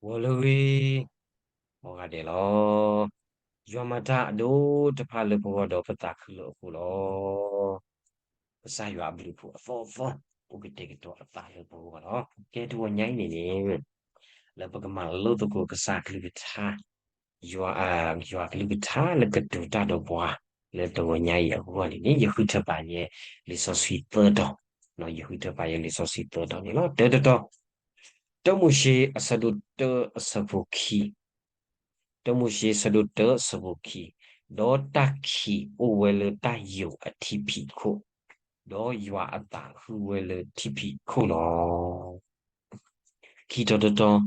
ဂီၤလၢအဂ့ၤ, မ်ဂၤဒဲးလီၤ. ယွၤမၤတၢ်အဒိၣ်တဖၣ်လၢပဂီၢ်ဒီးပသးခုလၢအဃိလီၤ. ကစၢ်ယွၤအဘျုးအဖှိၣ်အသီသီ အိၣ်ကတဲာ်ကတီၤအသးလၢပဂီၢ်လီၤ. ကဲတဂီၤညါအံၤန့ၣ်န့ၣ် လၢပကမၤလိသကိးကစၢ်ကလုၢ်ကထါ ယွၤ, ယွၤကလုၢ်ကထါလၢကတိၤတၢ်ဒီးပှၤ လၢတဂီၤညါအံၤအဂီၢ်န့ၣ်န့ၣ် ယဃုထၢပာ်ယဲလံာ်စီဆှံသၢတီၤ, ယဃုထၢပာ်ယဲလံာ်စီဆှံသၢတီၤန့ၣ်လီၤ. တၢတတီၤ, တၢမိၤၡ့အဆၢဒိၣ်တၢအဆၢဖိခံ, တၢမိၤၡ့အဆၢဒိၣ်တၢအဆၢဖိခံ, ဒီးတၢ်ခံးအိၣ်ဝဲလၢတၢ်ယိာ်အထံဖံးခိၣ်, ဒီးယွၤအသးဟုဝဲလၢထံဖံးခိၣ်လီၤ. ခံတီၤတတီၤ,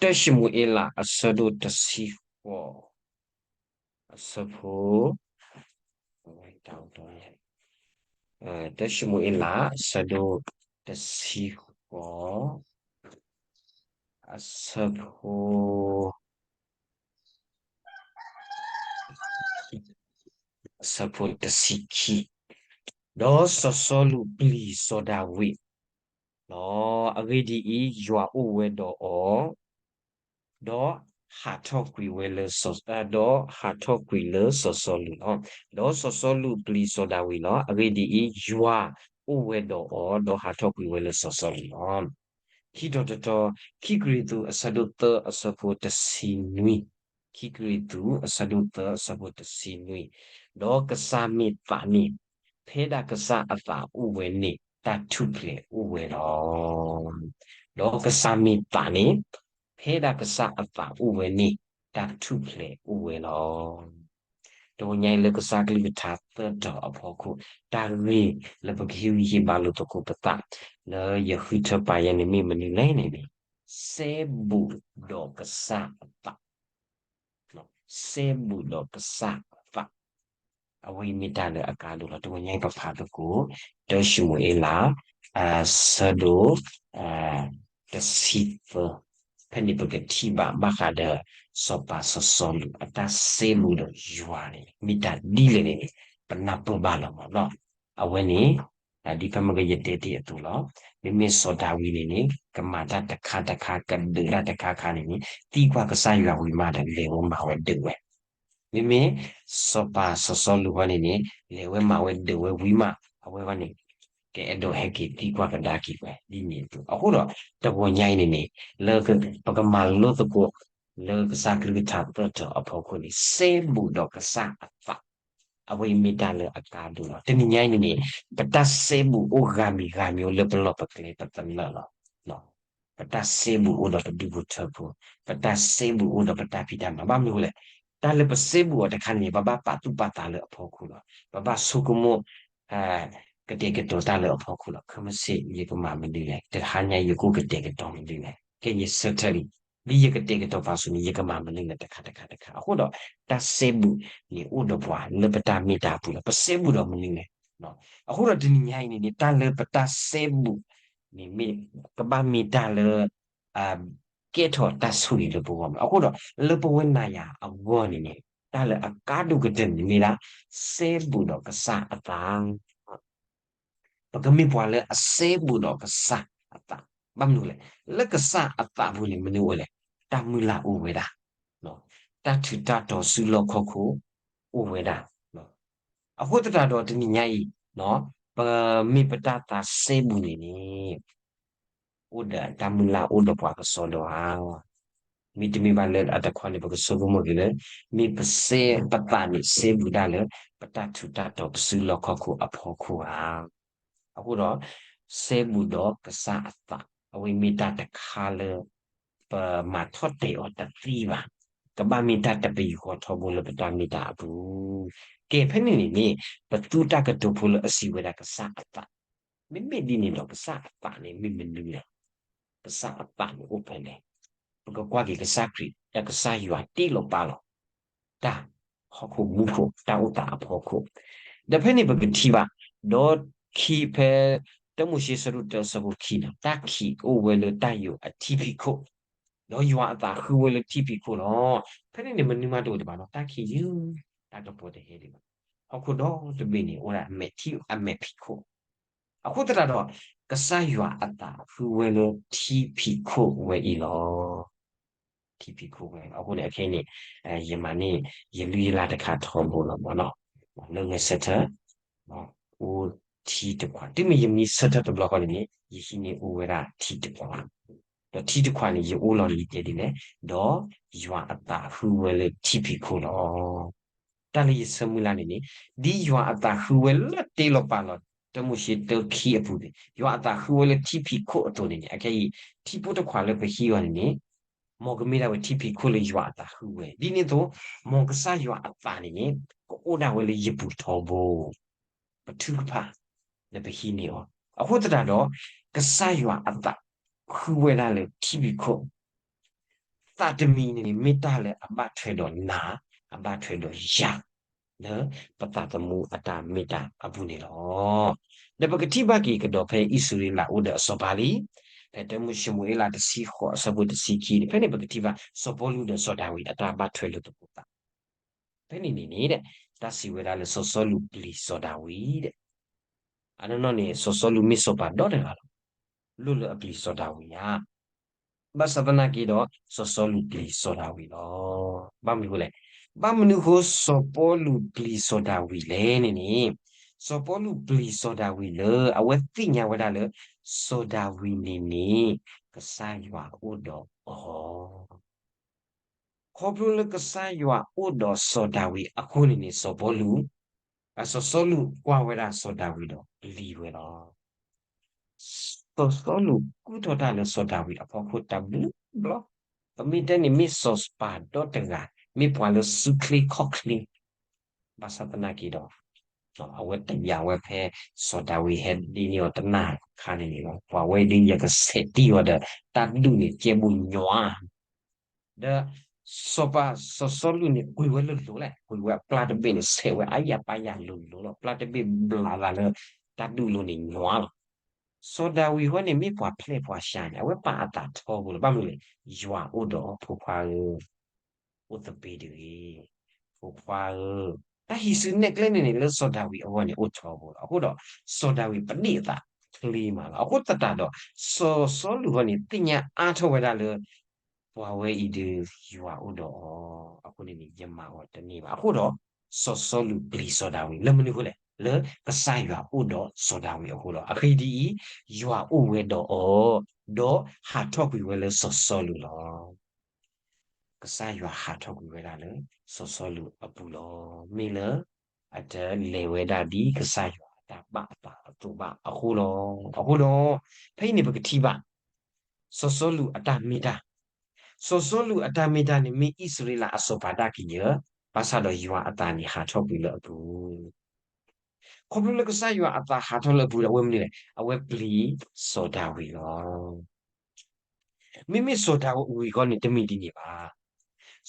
တၢၡမူၤအ့လးအဆၢဒိၣ်တဆံဃိး, အဆၢဖိ, တၢၡမူၤအ့လးအဆၢဒိၣ်တဆံဃိး, အဆၢဖိ အဆၢဖိတဆံခံ, ဒီးစီၤစီလူးပျံၤစီၤဒၤဝံးလီၤ. အဂ့ၢ်ဒ်အံၤ, ယွၤအိၣ်ဝဲဒီးအီၤ, ဒီးဟးထီၣ်ကွံာ်ဝဲလၢ, ဒီးဟးထီၣ်ကွံာ်လၢစီၤစီလူးလီၤ. ဒီးစီၤစီလူးပျံၤစီၤဒၤဝံးလီၤ. အဂ့ၢ်ဒ်အံၤ, ယွၤအိၣ်ဝဲဒီးအီၤ, ဒီးဟးထီၣ်ကွံာ်ဝဲလၢစီၤစီလူးလီၤ. ခံတီၤတတီၤ, ခံကရံၣ်သူးအဆၢဒိၣ်သၢအဆၢဖိတဆံနွံ, ခံကရံၣ်သူးအဆၢဒိၣ်သၢအဆၢဖိတဆံနွံ, ဒီးကစၢ်မ့ၢ်သးန့ၣ်, ဖဲဒၣ်ကစၢ်အသးအိၣ်ဝဲန့ၣ် တၢ်ထူၣ်ဖျဲးအိၣ်ဝဲလီၤ. ဒီးကစၢ်မ့ၢ်သးန့ၣ်, ဖဲဒၣ်ကစၢ်အသးအိၣ်ဝဲန့ၣ် တၢ်ထူၣ်ဖျဲးအိၣ်ဝဲလီၤ. တဂီၤညါအံၤလၢကစၢ်ကလုၢ်ကထါသၢတီၤအဖီခိၣ်, တၢ်ဂ့ၢ်လၢပကဟ့ၣ်ဂံၢ်ဟ့ၣ်ဘါလိာ်သကိးပသး, လၢယဃုထၢပာ်ယဲန့ၣ်မ့ၢ်မနုၤလဲၣ်န့ၣ်န့ၣ်, စဲဘူးဒီးကစၢ်အသး စဲဘူးဒီးကစၢ်အသး, အဝဲအံၤမ့ၢ်တၢ်လၢအကါဒိၣ်လီၤ. တဂီၤညါအံၤပဖးသကိး တၢၡမူၤအ့လး အဆၢဒိၣ် တဆံသၢ, ဖဲန့ၣ်ပကထံၣ်ဘၣ်ဘၣ်ဃးဒီး စီၤပၤစီၤစီလူးအတၢ်စဲဘူးဒီးယွၤန့ၣ် မ့ၢ်တၢ်ဒ်လဲၣ်န့ၣ်န့ၣ် ပနၢ်ပၢၢ်ဘၣ်လီၤမးနီၤ. အဝဲန့ၣ် ဒ်ဖဲမ့ၢ်ကယတဲတ့ၢ်အသိးလီၤ. မ့မ့ၢ်စီၤဒၤဝံးန့ၣ်န့ၣ် ကမၤတၢ်တခါတခါ ကဒုးတၢ်တခါခါန့ၣ်န့ၣ် သံကွၢ်ကစၢ်ယွၤဝံၤမးဒီး လဲၤဝဲမၤဝဲဒုးဝဲ. မ့မ့ၢ်စီၤပၤစီၤစီလူးဃီန့ၣ်န့ၣ် လဲၤဝဲမၤဝဲဒုးဝဲဝံၤမး အဝဲဃီန့ၣ် ကအဲၣ်ဒိးဟဲက့ၤသံကွၢ်ကဒါက့ၤဝဲဒ်န့ၣ်အသိး. အဃိဒီး တဂီၤညါအံၤန့ၣ်န့ၣ် လၢပကမၤလိသကိး လၢကစၢ်ကလုၢ်ကထါသၢတီၤအဖီခိၣ်န့ၣ် စဲဘူးဒီးကစၢ်အသး အဝဲအံၤမ့ၢ်တၢ်လၢအကါဒိၣ်လီၤ. တနံၤညါအံၤန့ၣ်န့ၣ် ပတၢ်စဲဘူးအိၣ်ဂၤမံၤဂၤမံၤအိၣ်လၢပလီၢ်ပကျဲပသနၢၣ်လီၤ. ပတၢ်စဲဘူးအိၣ်ဒီးပဒူၣ်ဖိထၢဖိ, ပတၢ်စဲဘူးအိၣ်ဒီးပတၢ်ဖံးတၢ်မၤ ဘၣ်မနုၤလဲၣ်. တၢ်လၢပစဲဘူးအီၤတခါန့ၣ် ပဘၣ်ပာ်သူၣ်ပာ်သးလၢအဖီခိၣ်လီၤ. ပဘၣ်ဆိကမိၣ် ကတဲာ်ကတီၤတၢ်လၢအဖီခိၣ်လီၤ. ခဲမုၢ်ဆ့ၣ် ယကမၤမနုၤလဲၣ်, တဟါညါယကအိၣ်ကတဲာ်ကတီၤမနုၤလဲၣ်, ကဲယဆၢထၢၣ်လံ, ဒ်ယကတဲာ်ကတီၤပာ်စူၤန့ၣ် ယကမၤမနုၤလဲၣ် တခါတခါတခါ. အဃိဒီး တၢ်စဲဘူးန့ၣ်အိၣ်ဒီးပှၤလၢပတၢ်မ့ၢ်တၢ်ပူၤလီၤ. ပစဲဘူးဒီးမနုၤလဲၣ်. အဃိဒီးတနံၤညါအံၤန့ၣ်န့ၣ် တၢ်လၢပတၢ်စဲဘူးန့ၣ်မ့ၢ် ကဘၣ်မ့ၢ်တၢ်လၢ ကဲထီၣ်တၢ်ဆိၣ်ဂ့ၤလၢပဂီၢ်မး. အဃိဒီး လၢပဝဲနၤယၤအဂီၢ်န့ၣ်န့ၣ် တၢ်လၢအကါဒိၣ်ကတၢၢ်န့ၣ်မ့ၢ်ဒၣ် စဲဘူးဒီးကစၢ်အသး ပကမ့ၢ်ပှၤလၢအစဲဘူးဒီးကစၢ်အသး. ဘၣ်မနုၤလဲၣ်, လၢကစၢ်အသးပူၤန့ၣ် မနုၤအိၣ်လဲၣ်, တၢ်မုၢ်လၢ်အိၣ်ဝဲဒၣ်, တၢ်ထုးတၢ်တီၤစုလီၢ်ခီၣ်ခိၣ်အိၣ်ဝဲဒၣ်. အဃိသတးဒီးတနံၤညါအံၤ ပမ့ၢ်ပတၢ်သးစဲဘူးန့ၣ်န့ၣ် အိၣ်ဒီးတၢ်မုၢ်လၢ်အိၣ်ဒီးပှၤကစီဒီဧါ. မ့တမ့ၢ်ဘၣ်လၢအတခီန့ၣ် ပကဆိကမိၣ်က့ၤလၢ မ့ၢ်ပစဲပသးန့ၣ် စဲဘူးဒၣ်လၢ ပတၢ်ထုးတၢ်တီၤပစုလီၢ်ခီၣ်ခိၣ်အဖီခိၣ်ဧါ. အဃိဒီး စဲဘူးဒီးကစၢ်အသး အဝဲမ့ၢ်တၢ်တခါလၢ ပမၤထီၣ်တဲာ်အီၤတသ့ဘၣ်. ကဘၣ်မ့ၢ်တၢ်တပယူာ်ဃီထီဘိလၢပတၢ်မ့ၢ်တၢ်အပူၤ. ကဲဖဲန့ၣ်န့ၣ်န့ၣ် ပသူတၢ်ကတိၤဖိလၢအစံးဝဲဒၣ်ကစၢ်အသး မ့မ့ၢ်ဒ်န့ၣ်ဒီး ကစၢ်အသးန့ၣ်မ့ၢ်မနုၤလဲၣ်. ကစၢ်အသးန့ၣ်အိၣ်ဖဲလဲၣ်. ပကကွၢ်က့ၤကစၢ်ခရံာ် ကစၢ်ယွၤတ့လီၤပာ်လီၤ တၢ်ဟီၣ်ခိၣ်မူခိၣ် တၢ်အိၣ်သးအဖီခိၣ်. ဒီးဖဲန့ၣ်ပကထံၣ်ဘၣ် ဒီးခံဖဲ တၢမိၤၡ့ဆၢဒိၣ်တၢဆၢဖိခံန့ၣ် တၢ်ခံးအိၣ်ဝဲလၢတၢ်ယိာ်အထံဖံးခိၣ်, ဒီးယွၤအသးဃုဝဲလၢထံဖံးခိၣ်လီၤ. ဖဲန့ၣ်န့ၣ် မနုၤမးတအိၣ်ဒံးဘၣ်နီၤ, တၢ်ခံးယုၢ် တၢ်တပီၤတဟဲဒံးဘၣ်. ဟီၣ်ခိၣ်ဒီတဘ့ၣ်န့ၣ် အိၣ်ဒၣ်အမဲာ်ထံ အမဲာ်ဖံးခိၣ်. အဃိသတးဒီး ကစၢ်ယွၤအသးဃုဝဲလၢထံဖံးခိၣ်ဝဲအံၤလီၤ. ထံဖံးခိၣ်ဝဲ အဃိန့ၣ် အခဲအံၤန့ၣ် ယမၤန့ၢ် ယလုၢ်ယလၢ်တခါထီဘိလီၤမ့ၢ်နီၤ, လၢမ့ၢ်ဆၢထၢၣ် အိၣ်ထံတခွး တုၤမ့ၢ်ယမံဆၢထၢၣ်တဘျီဃီန့ၣ်န့ၣ် ယဟံးန့ၢ်အိၣ်ဝဲဒၣ်ထံတခွး, ဒီးထံတခွးန့ၣ် ယအိၣ်လီၤလံတဲဒ်လဲၣ်, ဒီးယွၤအသးဃုဝဲလၢထံဖံးခိၣ်လီၤ. တၢ်လၢယဆၢမုၢ်လၢ်န့ၣ်န့ၣ် ဒ်ယွၤအသးဃုဝဲလၢတ့လီၤပာ်လီၤ တၢမိၤၡ့တၢခံအပူၤန့ၣ် ယွၤအသးဃုဝဲလၢထံဖံးခိၣ်အသိးန့ၣ်န့ၣ် အခဲအံၤ ထံဖိတခွးလၢပဟံးအီၤန့ၣ်န့ၣ် မ်ကမ့ၢ်ဒၣ်ဝဲထံဖံးခိၣ်လၢယွၤအသးဃုဝဲ ဒ်န့ၣ်အသိး မ်ကစၢ်ယွၤအသးန့ၣ်န့ၣ် ကအိၣ်ဒၣ်ဝဲလၢယပူၤထီဘိ ပထုကဖၣ် လၢပဟံးန့ၢ်အီၤ, အဃိသတးဒီး ကစၢ်ယွၤအသးဃုဝဲဒၣ်လၢထံဖံးခိၣ် သးတမံၤန့ၣ်န့ၣ် မ့ၢ်တၢ်လၢအဘၣ်ထွဲဒီးနၤ အဘၣ်ထွဲဒီးယၤ လၢပသးသမူအတၢ်မ့ၢ်တၢ်အပူၤန့ၣ်လီၤ. ဒီးပကထံၣ်ဘၣ်က့ၤကဒီးဖဲအံၣ်စရ့လးအိၣ်ဒီးအစီၤပၤလံ, ဖဲတၢမိၤၡ့မိၤအ့လးတဆံဃိးအဆၢဖိတဆံခံန့ၣ် ဖဲန့ၣ်ပကထံၣ်ဘၣ် စီၤပီလူးဒီးစီၤဒၤဝံးအတၢ်ဘၣ်ထွဲလိာ်သကိးသး ဖဲန့ၣ်န့ၣ်န့ၣ် တၢ်စံးဝဲဒၣ်လၢစီၤစီလူးပျံၤစီၤဒၤဝံးဒီး အနီၢ်နီၢ်န့ၣ် စီၤစီလူးမ့ၢ်စီၤပၤဒီတဂၤလီၤ. လိၣ်လၢအပျံၤစီၤဒၤဝံးဧါ. ဘၣ်ဆၣ်သနာ်က့ဒီး စီၤစီလူးပျံၤစီၤဒၤဝံးလီၤ. ဘၣ်မနုၤဃိလဲၣ်. ဘၣ်မနုၤဃိ စီၤပီလူးပျံၤစီၤဒၤဝံးလဲၣ်န့ၣ်န့ၣ်, စီၤပီလူးပျံၤစီၤဒၤဝံးလၢ အဝဲသ့ၣ်ညါဝဲဒၣ်လၢ စီၤဒၤဝံးန့ၣ်န့ၣ် ကစၢ်ယွၤအိၣ်ဒီးအီၤ ခီဖျိလၢကစၢ်ယွၤအိၣ်ဒီးစီၤဒၤဝံးအဃိန့ၣ်န့ၣ် စီၤပီလူး, စီၤစီလူးကွၢ်ဝဲဒၣ်စီၤဒၤဝံးဒီးပျံၤဝဲလီၤ. စီၤစီလူးကူၣ်ထီၣ်တၢ်လၢစီၤဒၤဝံးအဖီခိၣ်တဘျုးဘျီ, ပမ့ၢ်တဲန့ၣ်မ့ၢ်စီၤပၤဒီတဂၤ, မ့ၢ်ပှၤလၢစုချ့ခီၣ်ချ့, ဘၣ်ဆၣ်သနာ်က့ဒီး အဝဲတယာ်ဝဲဖဲ စီၤဒၤဝံးဟဲဒ့န့ၢ်အီၤတနၢ်ခါန့ၣ်န့ၣ်လီၤ. ပှၤဝဲဒ်ယကဆဲးတံၢ်အီၤဒီး တၢ်ဒူၣ်န့ၣ်ကဲဘိၣ်ညွၤ ဒီးစီၤပၤစီၤစီလူးန့ၣ် ကွံာ်ဝဲလိၤလိၤလဲၣ်, ကွံာ်ဝဲအပျၢ်တဘ့ၣ်န့ၣ် ဆဲးဝဲအါယၤပါယၤလိၤလိၤလီၤ. ပျၢ်တဘ့ၣ်ဘျးသးလၢ တၢ်ဒူၣ်လိၤန့ၣ်ညွၤလီၤ. စီၤဒၤဝံးဃီန့ၣ် မ့ၢ်ပှၤဖျဲၣ်ပှၤရှါန့ၣ် အဝဲပာ်အသးထီဘိလီၤ. ဘၣ်မနုၤလဲၣ်, ယွၤအိၣ်ဒီးအီၤ ဖိခွါဧၢ, အိၣ်သပ့ၤတဂ့ၤ, ဖိခွါဧၢ, တၢ်ဟံးစုနဲၣ်ကျဲန့ၣ်န့ၣ် လၢစီၤဒၤဝံးအဂီၢ်န့ၣ် အိၣ်ထီဘိလီၤ. အဃိဒီး စီၤဒၤဝံးပဒ့ၣ်အသးချ့မးလီၤ. အဃိသတးဒီး စီၤစီလူးဃီန့ၣ် သ့ၣ်ညါအါထီၣ်ဝဲဒၣ်လၢ ပှၤဝဲအံၤဒုး ယွၤအိၣ်ဒီးအီၤအဃိန့ၣ်န့ၣ် ယမၤအီၤတန့ၢ်ဘၣ်. အဃိဒီး စီၤစီလူးပျံၤစီၤဒၤဝံး လၢမနုၤအဃိလဲၣ်, လၢကစၢ်ယွၤအိၣ်ဒီးစီၤဒၤဝံးအဃိလီၤ. အဂ့ၢ်ဒ်အံၤ, ယွၤအိၣ်ဝဲဒီးအီၤ, ဒီးဟးထီၣ်ကွံာ်ဝဲလၢစီၤစီလူးလီၤ. ကစၢ်ယွၤဟးထီၣ်ကွံာ်ဝဲဒၣ်လၢ စီၤစီလူးအပူၤလီၤ. မ့ၢ်လၢ အတလဲၤဝဲဒၣ်ဒ်ကစၢ်ယွၤအတၢ်ဘၣ်အသးအသိးဘၣ်အဃိလီၤ. အဃိဒီး ဖဲအံၤန့ၣ်ပကထံၣ်ဘၣ် စီၤစီလူးအတၢ်မ့ၢ်တၢ်, စီၤစီလူးအတၢ်မ့ၢ်တၢ်န့ၣ် မ့ၢ်အံၣ်စရ့လးအစီၤပၤဒၣ်ကယၢၤ, ဘၣ်ဆၣ်ဒီးယွၤအသးန့ၣ်ဟးထီၣ်ကွံာ်လၢအပူၤ ခီဖျိလၢကစၢ်ယွၤအသးဟးထီၣ်လၢအပူၤဒီး အဝဲမနုၤလဲၣ်, အဝဲပျံၤစီၤဒၤဝံးလီၤ. မ့မ့ၢ်စီၤဒၤဝံးဃီန့ၣ် တမ့ၢ်ဒ်န့ၣ်ဘၣ်.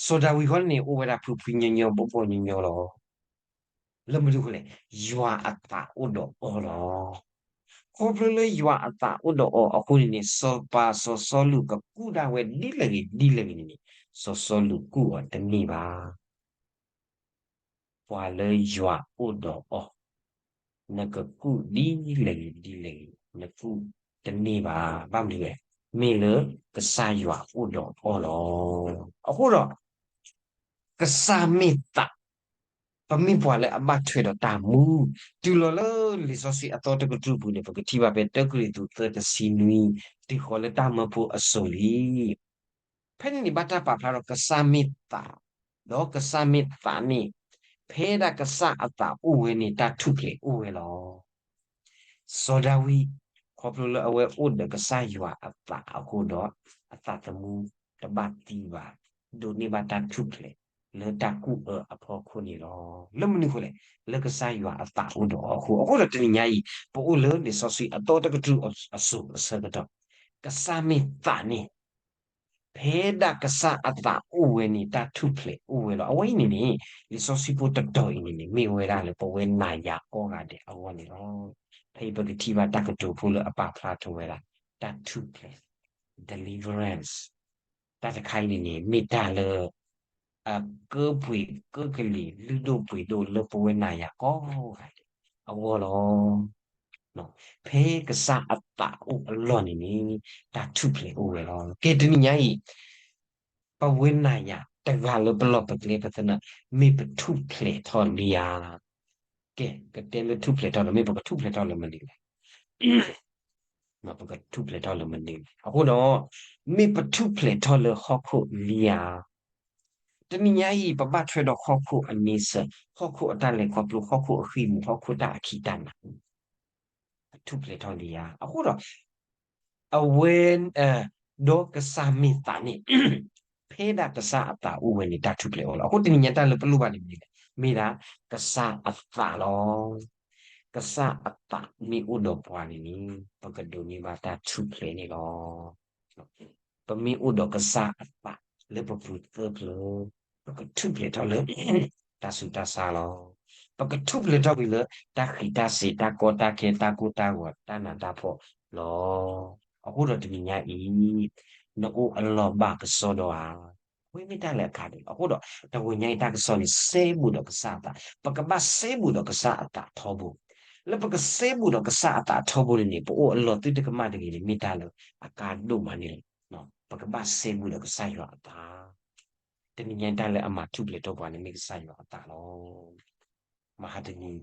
စီၤဒၤဝံးဃီန့ၣ် အိၣ်ဝဲဒၣ်ဖှံဖှံညီညီ ဘီၣ်ဘီၣ်ညီညီလီၤ. လၢမနုၤအဃိလဲၣ်, ယွၤအသးအိၣ်ဒီးအီၤလီၤ. ခီဖျိလၢယွၤအသးအိၣ်ဒီးအီၤအဃိန့ၣ်န့ၣ် စီၤပၤစီၤစီလူးကကူၣ်ဒၣ်ဝဲဒ်လဲၣ်ဂ့ၤဒ်လဲၣ်ဂ့ၤန့ၣ်န့ၣ် စီၤစီလူးကူၣ်အီၤတန့ၢ်ဘၣ်. ပှၤလၢယွၤအိၣ်ဒီးအီၤ, နကကူၣ်ဒ်လဲၣ်ဂ့ၤဒ်လဲၣ်ဂ့ၤ, နကူၣ်တန့ၢ်ဘၣ်. ဘၣ်မနုၤလဲၣ်, မ့ၢ်လၢကစၢ်ယွၤအိၣ်ဒီးအီၤလီၤ. အဃိဒီး ကစၢ်မ့ၢ်သး, ပမ့ၢ်ပှၤလၢအဘၣ်ထွဲဒီးတၢ်မူ, တုၤလီၤလၢလံာ်စီဆှံအသီတကတြူၢ်ပူၤန့ၣ် ပကထံၣ်ဘၣ်ဖဲတၢကရံၣ်သူးသၢတဆံနွံ, တုၤဃီၤလၢတၢ်မၢဖိအစိၤလံ ဖဲန့ၣ်န့ၣ် ဘၣ်တၢ်ပာ်ဖျါဒီးကစၢ်မ့ၢ်သး, ဒီးကစၢ်မ့ၢ်သးန့ၣ်, ဖဲဒၣ်ကစၢ်အသးအိၣ်ဝဲန့ၣ် တၢ်ထူၣ်ဖျဲးအိၣ်ဝဲလီၤ. စီၤဒၤဝံး, ခီဖျိလၢအဝဲအိၣ်ဒီးကစၢ်ယွၤအသးအဃိဒီး, အသးသမူတဘၣ်သံဘၣ်, ဒိးန့ၢ်ဘၣ်တၢ်ထူၣ်ဖျဲးလၢတၢ်ကူၣ်အၢအဖီခိၣ်န့ၣ်လီၤ. လၢမနုၤအဃိလဲၣ်, လၢကစၢ်ယွၤအသးအိၣ်ဒီးအီၤအဃိ, အဃိဒီးတနံၤညါအံၤ ပအိၣ်လၢလံာ်စီဆှံအသီတကတြူၢ်အစိၤအဆၢကတီၢ်, ကစၢ်မ့ၢ်သးန့ၣ် ဖဲဒၣ်ကစၢ်အသးအိၣ်ဝဲန့ၣ် တၢ်ထူၣ်ဖျဲးအိၣ်ဝဲလီၤ. အဝဲအံၤန့ၣ်န့ၣ် လံာ်စီဆှံဖိတတီၤအံၤန့ၣ်န့ၣ် မ့ၢ်ဝဲဒၣ်လၢပဝဲနၤယၤကိးဂၤဒဲးအဂီၢ်န့ၣ်လီၤ. ဖဲအံၤပကထံၣ်ဘၣ်တၢ်ကတိၤဖိလၢအပာ်ဖျါထီၣ်ဝဲဒၣ် တၢ်ထူၣ်ဖျဲး deliverance တၢ်တခါအံၤန့ၣ်န့ၣ် မ့ၢ်တၢ်လၢ အကၢပှ့ၤကၢကလံၤ လုၢ်ဒိၣ်ပှ့ၤဒိၣ်လၢပဝဲနၤယၤကိးဂၤဒဲးအဂီၢ်လီၤ. ဖဲကစၢ်အသးအိၣ်အလီၢ်န့ၣ်န့ၣ် တၢ်ထူၣ်ဖျဲးအိၣ်ဝဲလီၤ. ကဲတနံၤညါအံၤ ပဝဲနၤယၤတဂၤလၢပလီၢ်ပကျဲပသနၢၣ် မ့ၢ်ပထူၣ်ဖျဲးထီၣ်လံဧါ. ကဲ ကတဲလၢထူၣ်ဖျဲးထီၣ်ဒီး မ့ၢ်ပကထူၣ်ဖျဲးထီၣ်လၢမနုၤလဲၣ်. ပကထူၣ်ဖျဲးထီၣ်လၢမနုၤလဲၣ်. အဃိဒီး မ့ၢ်ပထူၣ်ဖျဲးထီၣ်လၢဟီၣ်ခိၣ်လံဧါ. တနံၤညါအံၤ ပဘၣ်ထွဲဒီးဟီၣ်ခိၣ်အန့ဆၢၣ်, ဟီၣ်ခိၣ်အတၢ်လဲၤခီဖျိ, ဟီၣ်ခိၣ်အဃံအမူး, ဟီၣ်ခိၣ်တၢ်အခံးတၢ်နၤ, ပထူၣ်ဖျဲးထီၣ်လံဧါ. အဃိဒီး အဝဲ ဒီးကစၢ်မ့ၢ်သးန့ၣ် ဖဲဒၣ်ကစၢ်အသးအိၣ်ဝဲန့ၣ် တၢ်ထူၣ်ဖျဲးအိၣ်လီၤ. အဃိတနံၤညါတၢ်လၢပလိၣ်ဘၣ်န့ၣ်မ့ၢ်လဲၣ်, မ့ၢ်ဒၣ်ကစၢ်အသးလီၤ. ကစၢ်အသးမ့ၢ်အိၣ်ဒီးပှၤန့ၣ်န့ၣ် ပကဒိးန့ၢ်ဘၣ်တၢ်ထူၣ်ဖျဲးန့ၣ်လီၤ. ပမ့ၢ်အိၣ်ဒီးကစၢ်အသးလၢပပူၤသၢဖျၢၣ်, ပကထူၣ်ဖျဲးထီၣ်လၢ တၢ်ဆူးတၢ်ဆါလီၤ. ပကထူၣ်ဖျဲးထီၣ်ကွံာ်လၢ တၢ်ဃံးတၢ်စ့ၤ, တၢ်ကီတၢ်ခဲ, တၢ်ကိၢ်တၢ်ဂီၤ, တၢ်နးတၢ်ဖှီၣ်လီၤ. အဃိဒီးတနံၤညါအံၤ နအိၣ်အလီၢ်ဘၣ်ကစီဒီဧါ. အဝဲမ့ၢ်တၢ်လၢအကါဒိၣ်လီၤ. အဃိဒီး တဝဲညါအံၤတၢ်ကစီၣ်န့ၣ် စဲဘူးဒီးကစၢ်အသး, ပကဘၣ်စဲဘူးဒီးကစၢ်အသးထီဘိ. လၢပကစဲဘူးဒီးကစၢ်အသးထီဘိန့ၣ်န့ၣ် ပအိၣ်အလီၢ်သုတကမၣ်တဂ့ၤန့ၣ် မ့ၢ်တၢ်လၢအကါဒိၣ်မးန့ၣ်လီၤ. ပကဘၣ်စဲဘူးဒီးကစၢ်ယွၤအသး. တနံၤညါတၢ်လၢအမၤထူၣ်ဖျဲးထီၣ်ပှၤန့ၣ် မ့ၢ်ကစၢ်ယွၤအသးလီၤ. မဟါတနံၤ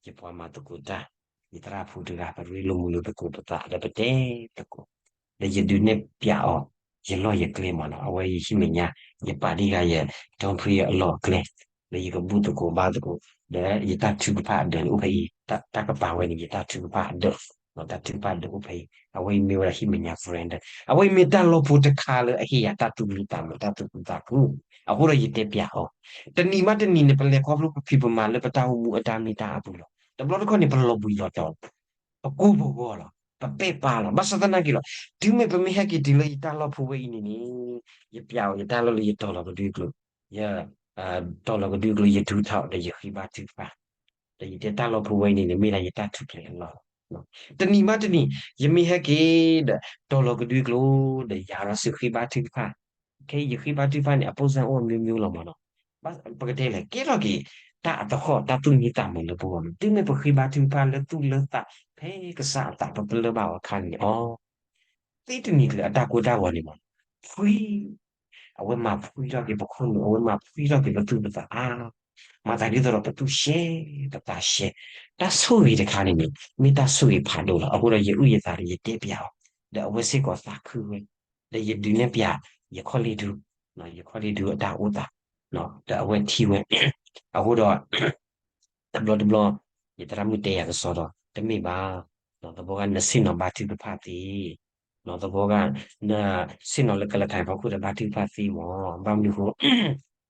ဒီးယပှၤမၤသကိးတၢ်, ယသရၣ်ဖိတဂၤ ပရ့လိာ်မုာ်လိာ်သကိးပသး ဒီးပတဲသကိး, ဒီးယဒုးနဲၣ်ပျးအီၤ ယလီၢ်ယကျဲမးနီၤ, အဝဲယဟံၣ်မဲာ်ညါ ယပာ်ဒံးဂၤယ ထီဖံအလီၢ်အကျဲ, ဒီးယကဘူၣ်သကိးဘါသကိး, ဒီးယတၢ်ထုကဖၣ်အဒၢးန့ၣ်အိၣ်ဖဲအံၤ, တၢ်ကပာ်ဝဲန့ၣ် ယတၢ်ထုကဖၣ်အဒၢး, တၢ်ထုကဖၣ်အဒၢးအိၣ်ဖဲအံၤ, အဝဲအံၤမ့ၢ်ဝဲဒၣ်ဟံၣ်မဲာ်ညါ friend, အဝဲအံၤမ့ၢ်တၢ်လီၢ်ဖိတခါလၢအဟ့ၣ်ယၤတၢ်သူၣ်မံသးမုာ် တၢ်သူၣ်ခုသးခု, အဃိဒီးယတဲပျးအီၤ, တနံၤမးတနံၤန့ၣ် ပလဲၤခီဖျိပဖံးပမၤလၢပတၢ်အိၣ်မူအတၢ်မ့ၢ်တၢ်အပူၤလီၤ. တဘျီတခီၣ်န့ၣ် ပလီၤဘှံးလီၤတီၤလီၤ, ပကိၢ်ပဂီၤလီၤ, ပပဲာ်ပၢ်လီၤ. ဘၣ်ဆၣ်သနာ်က့လီၤ, တုၤမ့ၢ်ပမ့ၢ်ဟဲက့ၤတုၤလၢယတၢ်လီၢ်ဖိဝဲအံၤန့ၣ်န့ၣ်, ယပျးအီၤယတၢ်လီၢ်လၢယတီၤလီၤကဒွံကျိာ်, ယ တီၤလီၤကဒွံကျိာ် ယဒူထီၣ်ဒီးယဃ့ဘါထုကဖၣ်, ဒီးယတဲတၢ်လီၢ်ဖိဝဲအံၤန့ၣ်န့ၣ် မ့ၢ်ဒၣ်ယတၢ်ထူၣ်ဖျဲးအလီၢ်လီၤ. တနံၤမးတနံၤ ယမ့ၢ်ဟဲက့ၤဒီး တီၤလီၤကဒွံကျိာ် ဒီးယၤဒီးစုဃ့ဘါထုကဖၣ်, ခဲအံၤယဃ့ဘါထုကဖၣ်န့ၣ် အပိၢ်စၢ်အိၣ်အမျိုးမျိုးလီၤမးနီၤ. ပကတဲလဲၣ် ကဲထီၣ်က့ၤ တၢ်အသဟီၣ်တၢ်သူၣ်မံသးမုာ်လၢပဂီၢ်န့ၣ်, တုၤမ့ၢ်ပဃ့ဘါထုကဖၣ်လၢသူၣ်လၢသး ဖဲကစၢ်အသးပပလၢၢ်ဘၣ်အီၤအခါန့ၣ် အီၤ သ့တနံၤကျၢၤအတၢ်ကိၢ်တၢ်ဂီၤန့ၣ်မး ဖှံ, အဝဲမၤဖှံထီၣ်က့ၤပခိၣ်နူာ်, အဝဲမၤဖှံထီၣ်က့ၤပသူၣ်ပသးအါ, မၤသးဒ်သိးဒီးပသူၣ်ရှဲ ပသးရှဲ, တၢ်ဆိၣ်ဂ့ၤတခါန့ၣ်န့ၣ် မ့ၢ်တၢ်ဆိၣ်ဂ့ၤဖးဒိၣ်လီၤ. အဃိဒီးယအုၣ်ယသးဒီးယတဲပျးအီၤ, ဒီးအဝဲစ့ၢ်ကီးသးခုဝဲ, ဒီးယဒုးနဲၣ်ပျး ယခီၣ်လ့ၣ်ဒူ, ယခီၣ်လ့ၣ်ဒူအတၢ်အိၣ်သး, ဒီးအဝဲထံၣ်ဝဲ, အဃိဒီး တဘျီတဘျီ ယသရၣ်မုၣ်တဲယၤကစီဒီး တမ့ၢ်ဘၣ်, သဘီဂၤနဆ့ၣ်နီၤဘါထုကဖၣ်သ့, သဘီဂၤ နဆ့ၣ်နီၤလၢကလၤထၢၣ်ဖီခိၣ်ဒီးဘါထုကဖၣ်သ့မး, ဘၣ်မနုၤဃိ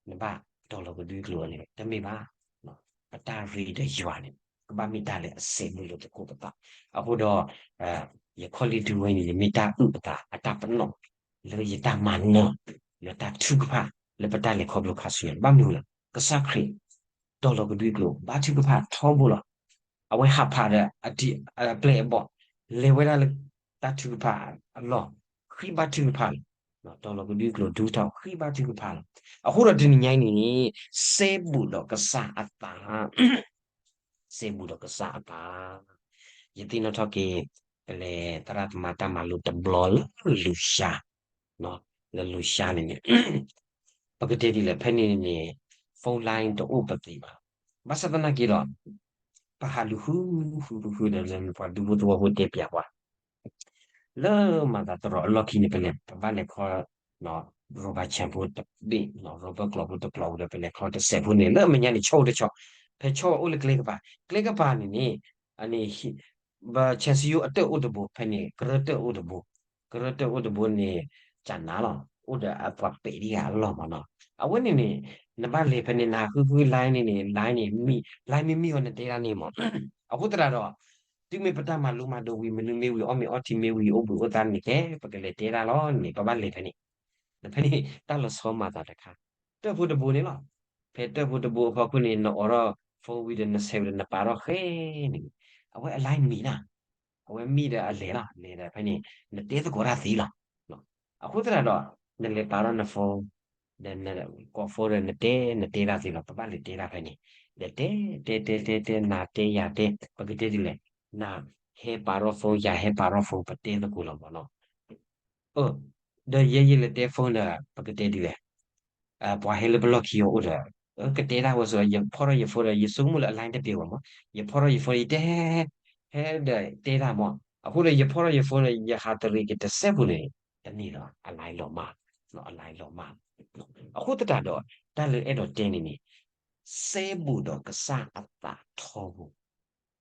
နဘၣ်တီၤလီၤကဒွံကျိာ်န့ၣ် တမ့ၢ်ဘၣ်. ပတၢ်ရ့ဒီးယွၤန့ၣ် ကဘၣ်မ့ၢ်တၢ်လၢအစဲဘူးလၢသကိးပသး, အဃိဒီး ယခီၣ်လ့ၣ်ဒူဝဲန့ၣ် မ့ၢ်တၢ်အုၣ်အသး အတၢ်ပနီၣ် လၢယတၢ်မၤနၢၤ လၢတၢ်ထုကဖၣ် လၢပတၢ်လဲၤခီဖျိခါဆူညါ, ဘၣ်မနုၤလဲၣ် ကစၢ်ခရံာ် တီၤလီၤကဒွံကျိာ် ဘါထုကဖၣ်ထီဘိလီၤ. အဝဲဟးဖးဒီးအပျဲၢ်အဘီၣ် လဲၤဝဲဒၣ်လၢတၢ်ထုကဖၣ်အလီၢ်, ဃ့ဘါထုကဖၣ်လီၤ. တီၤလီၤကဒွံကျိာ် ဒူထီၣ် ဃ့ဘါထုကဖၣ်လီၤ. အဃိဒီးတနံၤညါအံၤန့ၣ် စဲဘူးဒီးကစၢ်အသး စဲဘူးဒီးကစၢ်အသး, ယသ့ၣ်နီၣ်ထီၣ်က့ၤ ပလဲၤသရၣ်သမါတၢ်မၤလိတဘျီလၢလူၤရှါ, လၢလူၤရှါန့ၣ်န့ၣ် ပကတဲဒ်လဲၣ် ဖဲန့ၣ်န့ၣ် phone line တအိၣ်ပသ့ဘၣ်. ဘၣ်ဆၣ်သနာ်က့ဒီး ပဟးလူၤဃုဃုဃုဃုဒီး ပှၤဒူဖိသဝီဖိတဲပျးပှၤ လၢမၤသးတရီအလီၢ်ခံန့ၣ် ပလဲၤ ပဘၣ်လဲၤခီ ရိဘၣ်ဆၣ်ဖိတဘ့ၣ်, ရိဘၣ်ကျိာ်ဖိတကျိာ်ဒီး ပလဲၤခီတစဲးဖိန့ၣ် လၢအမဲာ်ညါန့ၣ် ဆီအိၣ်တဆီ, ဖဲဆီအိၣ်လၢကျဲကပၤ, ကျဲကပၤန့ၣ်န့ၣ် အန့ၣ် ဘၣ်ဆၣ်စံယိၣ်အတၢၣ်အိၣ်တဘိ ဖဲန့ၣ် ကရၢတၢၣ်အိၣ်တဘိ, ကရၢတၢၣ်အိၣ်တဘိန့ၣ် ကနၤလီၤ, အိၣ်ဒီးအပှၤပဲာ်ဒံးဂၤအလီၢ်မးနီၤ. အဝဲန့ၣ်န့ၣ် နဘၣ်လဲၤဖဲန့ၣ် နဃုဃု line န့ၣ်န့ၣ် line န့ၣ် line မ့ၢ်မံအီၤ နတဲဒၣ်န့ၣ်မး. အဃိသတးဒီး တုၤမ့ၢ်ပတၢ်မၤလိမၤဒိးဝံၤ မနုၤမ့ၢ်ဝံၤ အီၣ်မ့ၤအီထံမ့ၢ်ဝံၤ အိၣ်ဘှံးအိၣ်သါန့ၣ် ကဲ ပကလဲၤတဲဒၣ်လီၤန့ၣ် ပဘၣ်လဲၤဖဲန့ၣ်, ဖဲန့ၣ် တၢ်လီၤဆီမၤသးတခါ, တၢၣ်ဖိတဘိန့ၣ်လီၤ. ဖဲတၢၣ်ဖိတဘိအဖီခိၣ်န့ၣ် နအိးထီၣ် phone ဝံၤဒီး နဆဲးဝံၤဒီး နပာ်ထီၣ်ဃဲန့ၣ်, အဝဲအ line မံၤနၤ, အဝဲမံၤဒီးအလဲၤလီၤ, လဲၤဒီးဖဲန့ၣ် နတဲသကိးတၢ်သ့လီၤ. အဃိသတးဒီး နလဲၤပာ်ထီၣ်န phone ဒီးနကိး phone ဒီးနတဲ နတဲတၢ်သ့လီၤ. ပဘၣ်လဲၤတဲတၢ်ဖဲန့ၣ်, ဒီးတဲ တဲ တဲ တဲ တဲ နၤတဲယၤတဲ ပကတဲဒ်လဲၣ်, နဟဲပာ်ထီၣ် phone ယၤဟဲပာ်ထီၣ် phone ပတဲသကိးလီၤမးနီၤ. အၢ ဒီးယဲယလဲၤတဲ phone ဒီး ပကတဲဒ်လဲၣ်, ပှၤဟဲလၢပလီၢ်ခံအီၤအိၣ်ဒီး ကတဲတၢ်ဝဲဆိး ယဖီၣ်ထီၣ်ယ phone ဒီး ယဆိကမိၣ်လၢအ line တပ့ၤဝဲမး, ယဖီၣ်ထီၣ်ယ phone ဒီး ယတဲ ဟဲဒီးတဲတၢ်မး, အဃိဒီးယဖီၣ်ထီၣ်ယ phone ဒီး ယဟးတရံးက့ၤတစဲးပူၤန့ၣ် တန့ၢ်လီၤ အ line လီၤမၢ်, အ line လီၤမၢ်. အဃိသတးဒီး တၢ်လၢအဲၣ်ဒိးတဲန့ၣ်န့ၣ် စဲဘူးဒီးကစၢ်အသးထီဘိ,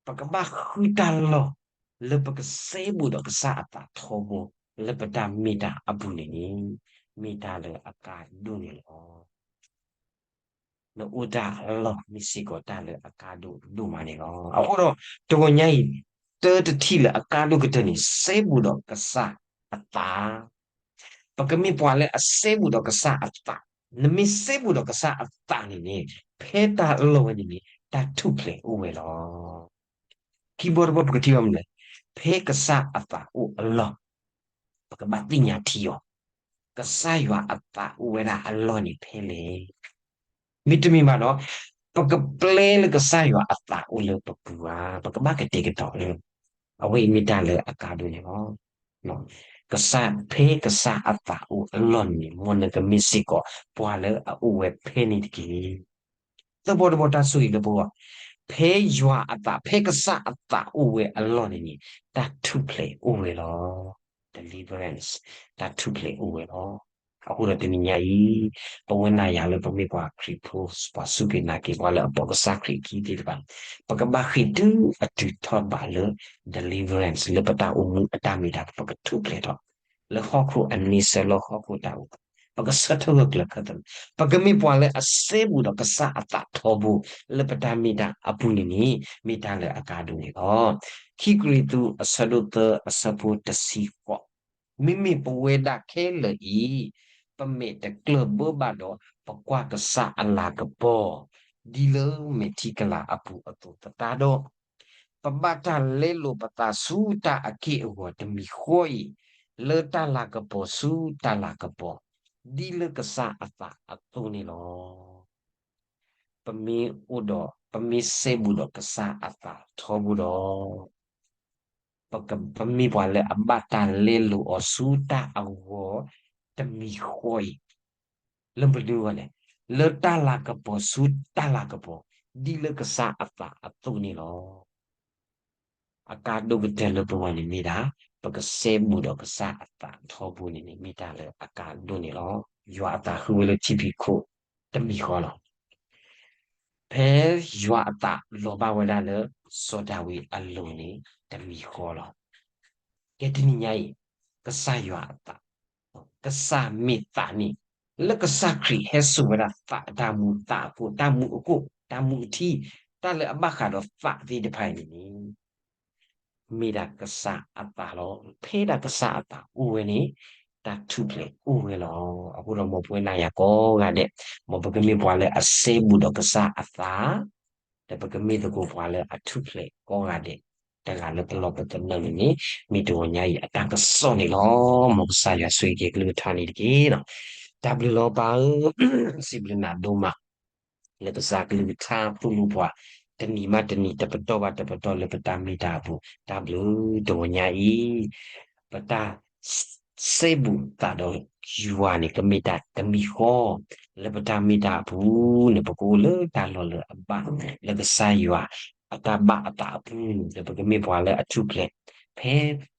ပကဘၣ်ဃုတၢ်လီၢ် လၢပကစဲဘူးဒီးကစၢ်အသးထီဘိ လၢပတၢ်မ့ၢ်တၢ်အပူၤန့ၣ်န့ၣ် မ့ၢ်တၢ်လၢအကါဒိၣ်န့ၣ်လီၤ. နအိၣ်တၢ်အလီၢ်မ့ၢ်စ့ၢ်ကီးတၢ်လၢအကါဒိၣ်ဒိၣ်မးန့ၣ်လီၤ. အဃိဒီး တဂီၤညါအံၤ တၢတထံၣ်လၢအကါဒိၣ်ကတၢၢ်န့ၣ် စဲဘူးဒီးကစၢ်အသး ပကမ့ၢ်ပှၤလၢအစဲဘူးဒီးကစၢ်အသး, နမ့ၢ်စဲဘူးဒီးကစၢ်အသးန့ၣ်န့ၣ် ဖဲတၢ်လီၢ်ဝဲန့ၣ်န့ၣ် တၢ်ထူၣ်ဖျဲးအိၣ်ဝဲလီၤ. ခံဘီတဘီပကထံၣ်ဘၣ်မနုၤလဲၣ်, ဖဲကစၢ်အသးအိၣ်အလီၢ် ပကဘၣ်သ့ၣ်ညါထံအီၤ, ကစၢ်ယွၤအသးအိၣ်ဝဲဒၣ်အလီၢ်န့ၣ်ဖဲလဲၣ်. မ့တမ့ၢ်ဘၣ်ဒီး ပကပျဲလၢကစၢ်ယွၤအသးအိၣ်လၢပပူၤဧါ, ပကဘၣ်ကတဲာ်ကတီၤလၢ အဝဲအံၤမ့ၢ်တၢ်လၢအကါဒိၣ်န့ၣ်လီၤ. ကစၢ် ဖဲကစၢ်အသးအိၣ်အလီၢ်န့ၣ် မ်နကမ့ၢ်စ့ၢ်ကီး ပှၤလၢအအိၣ်ဝဲဖဲန့ၣ်တက့ၢ်. သၢဘီတဘီတၢ်ဆိၣ်ဂ့ၤလၢပဂီၢ်, ဖဲယွၤအသး ဖဲကစၢ်အသးအိၣ်ဝဲအလီၢ်န့ၣ်န့ၣ် တၢ်ထူၣ်ဖျဲးအိၣ်ဝဲလီၤ. Deliverance, တၢ်ထူၣ်ဖျဲးအိၣ်ဝဲလီၤ. အဃိဒီးတနံၤညါအံၤ ပဝဲနၤယၤလၢပမ့ၢ်ပှၤခရံာ်ဖိ ပှၤစူၢ်က့ၤနာ်က့ၤ ပှၤလၢအပိာ်ကစၢ်ခရံာ်အခံသ့ၣ်တဖၣ်န့ၣ် ပကဘၣ်ဃ့ၢ်တုၤအတုၤထီၣ်ဘးလၢ deliverance လၢပတၢ်အိၣ်မူအတၢ်မ့ၢ်တၢ် ပကထူၣ်ဖျဲးထီၣ် လၢဟီၣ်ခိၣ်အန့ဆၢလၢဟီၣ်ခိၣ်တၢ်အိၣ်သး, ပကဆၢထၢၣ်ဂၢၢ်ကျၢၤခၢၣ်သး, ပကမ့ၢ်ပှၤလၢအစဲဘူးဒီးကစၢ်အသးထီဘိ လၢပတၢ်မ့ၢ်တၢ်အပူၤန့ၣ်န့ၣ် မ့ၢ်တၢ်လၢအကါဒိၣ်န့ၣ်လီၤ. ခံကရံၣ်သူးအဆၢဒိၣ်သၢအဆၢဖိတဆံဃိး, မ့မ့ၢ်ပဝဲဒၣ်ခဲလၢာ်အံၤ ပမဲာ်တကျၢၢ်ဘၢဘၣ်ဒီး ပကွၢ်ကစၢ်အလၤကပီၤ ဒ်လၢမဲာ်ထံကလၤအပူၤအသိးသတးဒီး ပဘၣ်တၢ်လဲလိာ်ပသးဆူတၢ်အက့ၢ်အဂီၤတမံၤဃီအံၤ, လၢတၢ်လၤကပီၤဆူတၢ်လၤကပီၤ, ဒ်လၢကစၢ်အသးအသိးန့ၣ်လီၤ. ပမ့ၢ်အိၣ်ဒီး ပမ့ၢ်စဲဘူးဒီးကစၢ်အသးထီဘိဒီး ပက ပမ့ၢ်ပှၤလၢအဘၣ်တၢ်လဲလိာ်အီၤဆူတၢ်အဂီၤတမံၤဃီအံၤ, လၢမနုၤအဂီၢ်လဲၣ်, လၢတၢ်လၤကပီၤဆူတၢ်လၤကပီၤ, ဒ်လၢကစၢ်အသးအသိးန့ၣ်လီၤ. အကါဒိၣ်ကတၢၢ်လၢပဂီၢ်န့ၣ်မ့ၢ်ဒၣ် ပကစဲဘူးဒီးကစၢ်အသးထီဘိန့ၣ်န့ၣ် မ့ၢ်တၢ်လၢအကါဒိၣ်န့ၣ်လီၤ. ယွၤအသးဃုဝဲလၢထံဖံးခိၣ်တမံၤဃီလီၤ. ဖဲယွၤအသးလီၤဘၣ်ဝဲဒၣ်လၢ စီၤဒၤဝံးအလိၤန့ၣ် တမံၤဃီလီၤ. ကဲတနံၤညါအံၤ ကစၢ်ယွၤအသး, ကစၢ်မ့ၢ်သးန့ၣ် လၢကစၢ်ခရံာ်ဟဲစိာ်ဝဲဒၣ်သးအတၢ်မူ သးအကိၣ် တၢ်မူအကိၣ် တၢ်မူအထံ တၢ်လၢအဘၣ်ဃးဒီးသးသ့ၣ်တဖၣ်အံၤန့ၣ်န့ၣ် မ့ၢ်ဒၣ်ကစၢ်အသးလီၤ. ဖဲဒၣ်ကစၢ်အသးအိၣ်ဝဲန့ၣ် တၢ်ထူၣ်ဖျဲးအိၣ်ဝဲလီၤ. အဃိဒီးမ်ပဝဲနၤယၤကိးဂၤဒဲး မ်ပကမ့ၢ်ပှၤလၢအစဲဘူးဒီးကစၢ်အသး ဒီးပကမ့ၢ်သကိးပှၤလၢအထူၣ်ဖျဲးကိးဂၤဒဲး တဂၤလၢပလီၢ်ပသနၢၣ်န့ၣ်န့ၣ် မ့ၢ်တဂီၤညါအံၤအတၢ်ကစီၣ်န့ၣ်လီၤ. မ်ကစၢ်ယွၤဆိၣ်ဂ့ၤက့ၤကလုၢ်ကထါန့ၣ်တက့ၢ်. တၢ်ဘျုးလီၤပၢ်ဧၢ, စံးဘျုးနၤဒိၣ်မး လၢကစၢ်ကလုၢ်ကထါသိၣ်လိပှၤ တနံၤဘၣ်တနံၤ တပတီၢ်ဘၣ်တပတီၢ်လၢပတၢ်မ့ၢ်တၢ်အပူၤ တၢ်ဘျုးတဂီၤညါအံၤ ပတၢ်စဲဘူးသးဒီးယွၤန့ၣ် ကမ့ၢ်တၢ်တမံၤဃီ လၢပတၢ်မ့ၢ်တၢ်အပူၤန့ၣ် ပကအိၣ်လၢတၢ်လီၢ်လၢအဘၣ် လၢကစၢ်ယွၤအတၢ်ဘၣ်အသးအပူၤ ဒီးပကမ့ၢ်ပှၤလၢအထူၣ်ဖျဲး ဖဲ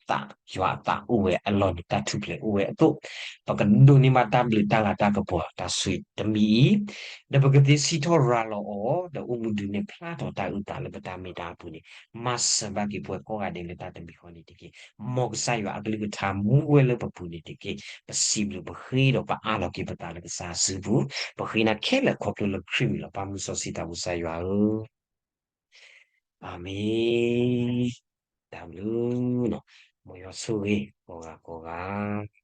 သးယွၤအသးအိၣ်ဝဲအလီၢ်န့ၣ် တၢ်ထူၣ်ဖျဲးအိၣ်ဝဲအသိး ပကဒိးန့ၢ်ဘၣ်တၢ်ဘျုးတၢ်လၤတၢ်ကပီၤတၢ်ဆိၣ်တမံၤအံၤ ဒီးပကသ့စံးထီၣ်ရၤလီၤအီၤ ဒီးအိၣ်မူဒုးနဲၣ်ဖျါထီၣ်တၢ်အုၣ်သးလၢပတၢ်မ့ၢ်တၢ်အပူၤန့ၣ် မၤစၢၤဘၣ်က့ၤပှၤကိးဂၤဒဲးလၢတၢ်တမံၤဃီန့ၣ်တက့ၢ်. မ်ကစၢ်ယွၤအကလုၢ်ကထါမူဝဲလၢပပူၤန့ၣ်တက့ၢ်. ပစံးဘျုးပဃ့ဒီးပအၢၣ်လီၤက့ၤပသးလၢကစၢ်အစုပူၤ, ပဃ့နၤခဲလၢာ်ခီဖျိလၢခရံာ်မံၤလီၤ. ပၢ်မုၢ်စီဆှံသးဘိကစၢ်ယွၤဧၢ, အၤမ့ၣ်. တၢ်ဘျုး, မ်ယွၤဆိၣ်ဂ့ၤကိးဂၤကိးဂၤ.